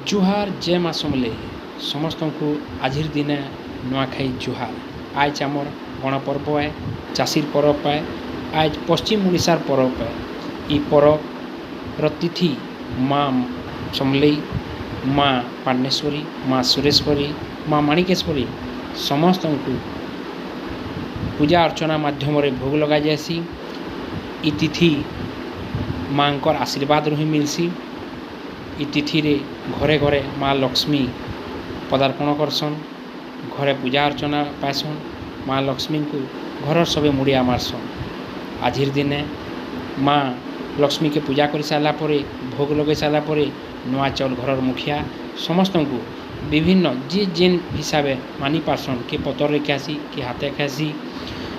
ଜୁହାର, ଜୟ ମା ସମଲେଇ। ସମସ୍ତଙ୍କୁ ଆଜିର୍ ଦିନେ ନୂଆଖାଇ ଜୁହାର। ଆଜ୍ ଆମର୍ ଗଣପର୍ବ ଏ, ଚାଷୀର୍ ପରବ୍ ଏ, ଆଜ୍ ପଶ୍ଚିମ ଓଡ଼ିଶାର୍ ପରବ୍ ଏ। ଇ ପରବ୍ର ତିଥି ମା ସମଲେଇ, ମା ପାଟନେଶ୍ୱରୀ, ମା ସୁରେଶ୍ୱରୀ, ମା ମାଣିକେଶ୍ୱରୀ ସମସ୍ତଙ୍କୁ ପୂଜା ଅର୍ଚ୍ଚନା ମାଧ୍ୟମରେ ଭୋଗ ଲଗାଯାଏସି। ଇ ତିଥି ମା'ଙ୍କର୍ ଆଶୀର୍ବାଦରୁ ହିଁ ମିଲ୍ସି। ଇ ତିଥିରେ ଘରେ ଘରେ ମା ଲକ୍ଷ୍ମୀ ପଦାର୍ପଣ କର୍ସନ୍, ଘରେ ପୂଜା ଅର୍ଚ୍ଚନା ପାଏସନ୍, ମା ଲକ୍ଷ୍ମୀଙ୍କୁ ଘରର୍ ସବେ ମୁଡ଼ିଆ ମାର୍ସନ୍। ଆଜିର୍ ଦିନେ ମା ଲକ୍ଷ୍ମୀକେ ପୂଜା କରି ସାର୍ଲା ପରେ, ଭୋଗ ଲଗେଇ ସାର୍ଲା ପରେ ନୂଆ ଚାଉଲ୍ ଘରର୍ ମୁଖିଆ ସମସ୍ତଙ୍କୁ ବିଭିନ୍ନ ଯିଏ ଯେନ୍ ହିସାବେ ମାନି ପାର୍ସନ୍, କିଏ ପତର୍ରେ ଖାଏସି, କିଏ ହାତେ ଖାଏସି,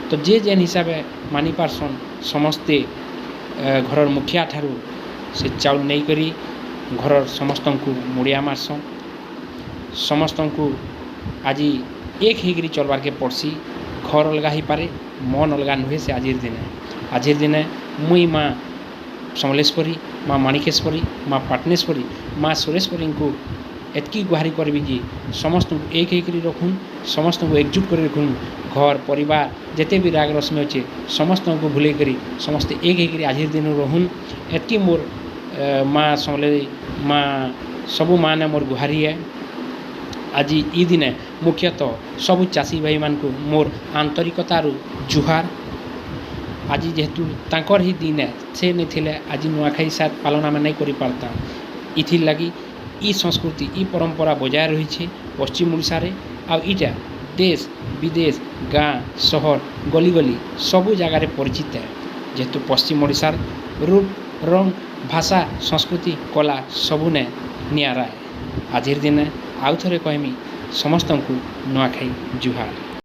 ତ ଯିଏ ଯେନ୍ ହିସାବେ ମାନି ପାର୍ସନ୍, ସମସ୍ତେ ଘରର୍ ମୁଖିଆ ଠାରୁ ସେ ଚାଉଲ୍ ନେଇକରି ଘରର୍ ସମସ୍ତଙ୍କୁ ମୁଡ଼ିଆ ମାର୍ସନ୍। ସମସ୍ତଙ୍କୁ ଆଜି ଏକ୍ ହେଇକରି ଚଲ୍ବାର୍କେ ପଡ଼୍ସି। ଘର୍ ଅଲ୍ଗା ହେଇପାରେ, ମନ୍ ଅଲ୍ଗା ନୁହେଁ ସେ ଆଜିର୍ ଦିନେ। ଆଜିର୍ ଦିନେ ମୁଇଁ ମା ସମଲେଶ୍ୱରୀ, ମା ମାଣିକେଶ୍ୱରୀ, ମା ପାଟନେଶ୍ୱରୀ, ମା ସୁରେଶ୍ୱରୀଙ୍କୁ ଏତ୍କି ଗୁହାରି କରିବି ଯେ ସମସ୍ତଙ୍କୁ ଏକ୍ ହେଇକରି ରଖୁନ୍, ସମସ୍ତଙ୍କୁ ଏକଜୁଟ୍ କରି ରଖୁନ୍। ଘର୍ ପରିବାର ଯେତେ ବି ରାଗ ରଶ୍ମି ଅଛେ, ସମସ୍ତଙ୍କୁ ଭୁଲେଇକରି ସମସ୍ତେ ଏକ୍ ହେଇକରି ଆଜିର୍ ଦିନୁ ରହୁନ୍। ଏତ୍କି ମୋର୍ ମା ସମଲେଇ, ମା ସବୁ ମାନେ ମୋର୍ ଗୁହାରି ଏ। ଆଜି ଇ ଦିନେ ମୁଖ୍ୟତଃ ସବୁ ଚାଷୀ ଭାଇମାନଙ୍କୁ ମୋର୍ ଆନ୍ତରିକତାରୁ ଜୁହାର। ଆଜି ଯେହେତୁ ତାଙ୍କର୍ ହିଁ ଦିନ୍ ଏ, ସେ ନେଇଥିଲେ ଆଜି ନୂଆଖାଇ ସାଏଦ୍ ପାଳନ୍ ଆମେ ନାଇଁ କରିପାର୍ତା। ଇଥିର୍ ଲାଗି ଇ ସଂସ୍କୃତି, ଇ ପରମ୍ପରା ବଜାୟ ରହିଛେ ପଶ୍ଚିମ ଓଡ଼ିଶାରେ ଆଉ ଇଟା ଦେଶ୍ ବିଦେଶ୍, ଗାଁ ସହର୍, ଗଲି ଗଲି ସବୁ ଜାଗାରେ ପରିଚିତ୍ ଏ। ଯେହେତୁ ପଶ୍ଚିମ ଓଡ଼ିଶାର୍ ରୂପ୍, ରଙ୍ଗ୍, ଭାଷା, ସଂସ୍କୃତି, କଲା ସବୁନେ ନିଆରା ଏ। ଆଜିର୍ ଦିନେ ଆଉ ଥରେ କହେମି, ସମସ୍ତଙ୍କୁ ନୂଆଖାଇ ଜୁହାର୍।